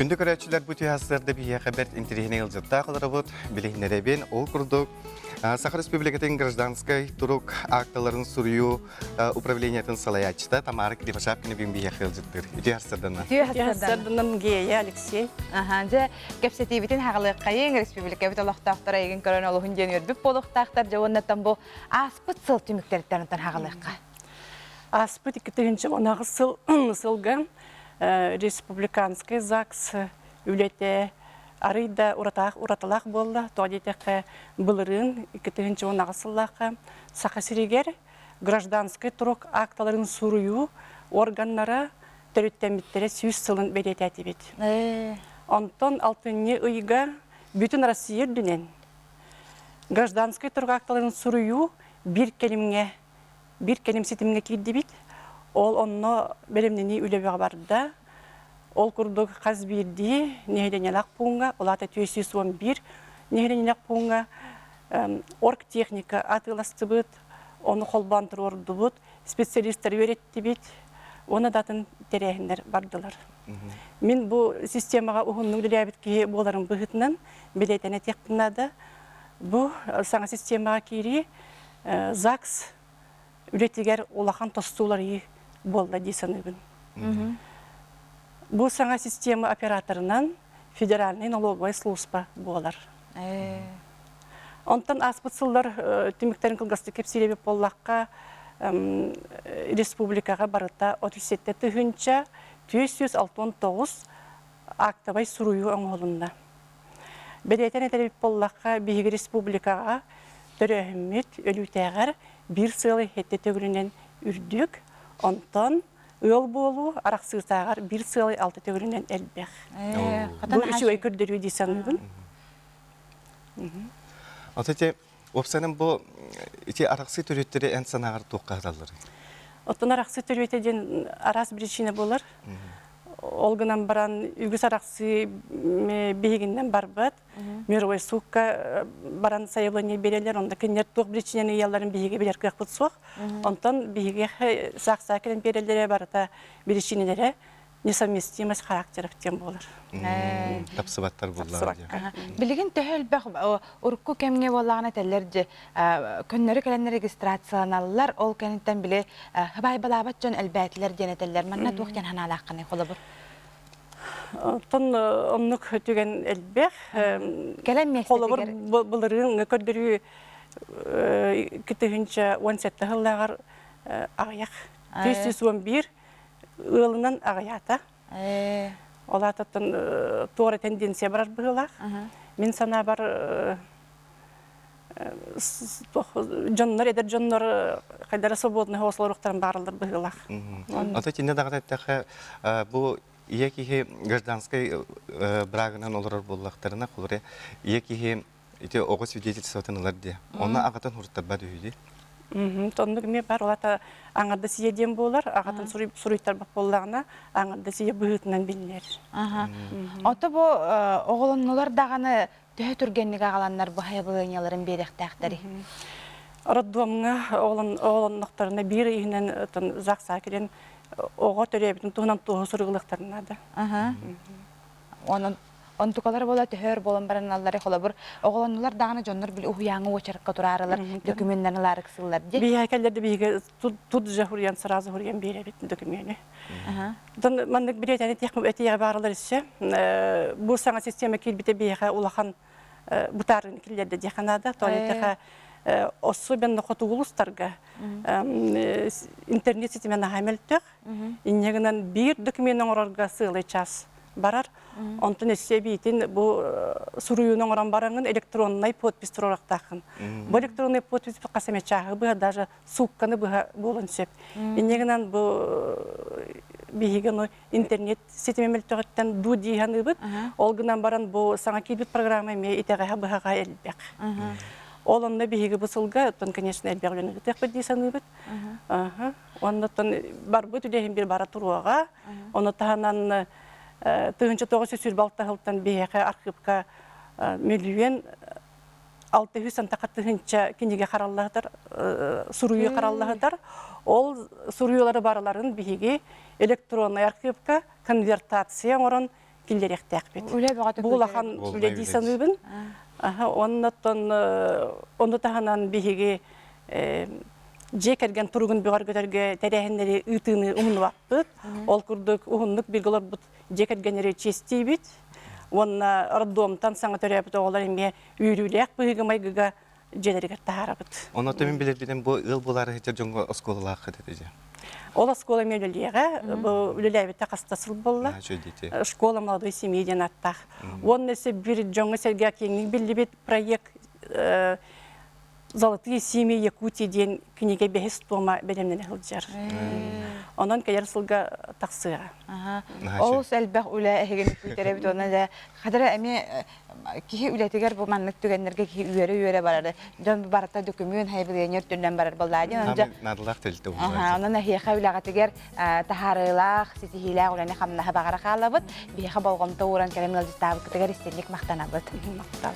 Күндү көрөөччүлэр бу түһэ сарсыарда биһиэхэ бэрт интэриэһинэй ыалдьыттаах олоробут. Билиһиннэрэбин. Ол курдук Саха Республикатын гражданскай турук акталарын суруйуу управлениетын салайааччыта Тамара Кривошапкина бүгүн биһиэхэ ыалдьыттыыр. Үтүө сарсыарданан. Үтүө сарсыарданан Гея Алексей. Аха, дьэ, кэпсэтиибитин хаҕалыаххайыҥ, республикабыт олохтоохторо эйигин көрөн олуһун диэн үөрбүт буолуохтаахтар. Дьэ, уоннаттан бу ааспыт сыл түмүктэриттэн онтон хаҕалыахха. Ааспыт 2018 сыл сылга республиканскай ЗАГС үлэтэ арый да уратаах уратылаах буолла. Тоҕо диэтэххэ, былырыын 2018 сыллаахха Саха сиригэр гражданскай турук акталарын суруйуу органнара төрүттэммиттэрэ 100 сылын бэлиэтээтибит. Онтон алтынньы ыйга бүтүн Россия үрдүнэн гражданскай турук акталарын суруйуу биир кэлимҥэ биир кэлим ситимҥэ киирдибит. Ол онно бэлэмнэнии үлэ бөҕө барда. Ол курдук хас биирдии нэһилиэнньэлээх пууҥҥа, ол аата 411 нэһилиэнньэлээх пууҥҥа оргтехника атыыластыбыт, ону холбоон туруордубут, специалистары үөрэттибит уонна да атын тэрээһиннэр бардылар. Мин бу системаҕа уһуннук үлэлээбит киһи буоларым быһыытынан бэлиэтэнэ этиэхпин наада. Бу саҥа системаҕа киирии ЗАГС үлэтигэр улахан тостууларыы буолла дии саныыбын. Бу саҥа система операторынан федеральный налоговая служба буолар. Онтон ааспыт сыллар түмүктэрин кылгастык кэпсиир эбит буоллахха, республикаҕа барыта 37 тыһыынча 469 актовай суруйуу оҥоһулунна. Бэлиэтэн этэр эбит буоллахха, биһиги республикаҕа төрөөһүммүт өлүүтээҕэр биир сыалы сэттэ төгүлүнэн үрдүк, онтон ыал буолуу арахсыытааҕар биир сыалы алта төгүлүнэн элбэх. Бу үчүгэй көрдөрүү дии саныыбын. Ото ити уопсайынан бу ити арахсыы төрүөттэрэ эн санааҕар туохха сыталларый? Оттон арахсыы төрүөтэ диэн араас причина буолар. Ол гынан баран үгүс арахсыы биһигиннэн барбат. Мировой суукка баран сайабылыанньа биэрэллэр. Онно кинилэр туох причинаны ыйалларын биһиги билэр кыахпыт суох. Онтон биһиги саахсаа кэлэн биэрэллэрэ барыта причинэлэрэ несовместимость характеров диэн буолар. Тапсыбаттар буоллар. Билигин төһө элбэх урукку кэмҥэ буоллаҕына этэллэр дьэ көннөрү кэлэннэр регистрацияланаллар ол кэнниттэн били хыбаайбалаабат дьон элбээтилэр диэн этэллэр. Манна туох диэн санаалааххыный холобур? Оттон оннук түгэн элбэх. Кэлэн миэстэтигэр. Холобур былырыын көрдөрүү 2017 сыллааҕар аҕыйах. 411 ыалынан аҕыйаата. Ол аатыттан туора тенденция барар быһыылаах. Мин санаабар дьоннор, эдэр дьоннор хайдара свободный ослоруктарын баараллар быһыылаах. Ото итиннэ даҕаны эттэххэ, бу ийэ киһи гражданскай брагынан олорор буоллахтарына, холобура, ийэ киһи ити оҕо свидетельствотын ылар диye. Онно аҕатын хуруттарбат үһү дии. Оннук эмиэ бар, ол ата аҥардас ийэ диэн буолар, аҕатын суруйтарбат буоллаҕына, аҥардас ийэ быһыытынан биллэр. Ото бу оҕолоннулар даҕаны төһө түргэнник аҕаланнар бу хайабылыанньаларын биэриэхтээхтэрий? Роддомҥа оҕолоннохторуна биир ыйынан ЗАГС-а кэлэн оҕо төрөөбүтүн туһунан туоһу суругулуохтарын наада. Онон онтукалар буола төһөр буолан бараналлары холобур оҕолоннулар даҕаны дьоннор били уһуйааҥҥа уочаракка тураарылар докуменнарын ылаары ыксыыллар дии. Биһиэхэ кэллэр да биһиги тут же хуруйан сразу хуруйан биэрэбит докумены. Оттон маннык билиэтэни этиэҕэ баарылар өссө бу саҥа система киирбитэ биһиэхэ улахан бытаарыыны киллэрдэ диэххэ наада. Тоҕо диэтэххэ особенно хотугу улуустарга интернет ситимэ наһаа мөлтөх. Инньэ гынан биир документ оҥорорго сыалай час барар. Онтон өссө эбиитин бу суруйууну оҥорон бараҥын электроннай подпись туруорахтааххын. Бу электроннай подпись хас эмэ чааһы быһа даже суукканы быһа буолуон сөп. Инньэ гынан бу биһиги ону интернет ситимэ мөлтөҕүттэн дуу дии саныыбыт. Ол гынан баран бу саҥа киирбит программа эмиэ итэҕэһэ быһаҕа элбэх. Ол онно биһиги бу сылга оттон конечно элбэх үлэни ыытыахпыт дии саныыбыт. Оннуттан барбыт үлэһин бир бара туруоҕа. Ону таһынан 1926 сылтан биһиэхэ архыыпка мөлүйүөн 600 тыһыынча кинигэ хараллаһытар, суруйуу хараллаһытар. Ол суруйуулары барыларын биһиги электроннай архыыпка конвертация оҥорон. киллэриэхтээхпит. Үлэ бөҕөтө Бу улахан үлэ дии саныыбын. Оннуттан ону таһынан биһиги дьиэ кэргэн туругун бөҕөргөтөргө тэрээһиннэри ыытыыны умнубаппыт. Ол курдук уһуннук бииргэ олорбут дьиэ кэргэннэри чиэстиибит. Уонна роддомтан саҥа төрөөбүт оҕолор эмиэ үөрүүлээх быһыыга-майгыга дьиэлэригэр таһаарабыт. Онно мин билэрбинэн бу ыал буолаары сылдьар дьоҥҥо оскуолалааххыт этэ дьэ. Ол оскуола эмиэ үлэлиэҕэ. Бу үлэлээбитэ хаста сыл буолла. Школа молодой семьи диэн ааттаах. Уонна өссө биир дьоҥҥо-сэргэ киэҥник биллибит проект «Золотые семьи Якутии» диэн кинигэ бэһис туома бэлэмнэнэ сылдьар. Онон кэлэр сылга тахсыаҕа. Олус элбэх үлэ эһигини күүтэрэбит уонна да хадара эмиэ киһи үлэтигэр бу маннык түгэннэргэ киһи үөрэ-үөрэ барар. Дьон барыта дөкүмүөн хайбылыанньа өртүнэн барар буоллаа диэн. Наадалаах тэрилтэ Онон эһиэхэ үлэҕитигэр таһаарыылаах, ситиһиилээх үлэни хамнаһы баҕара хаалабыт. Биһиэхэ болҕомто ууран кэлэн ыалдьыттаабыккытыгар истинник махтанабыт. Махтал.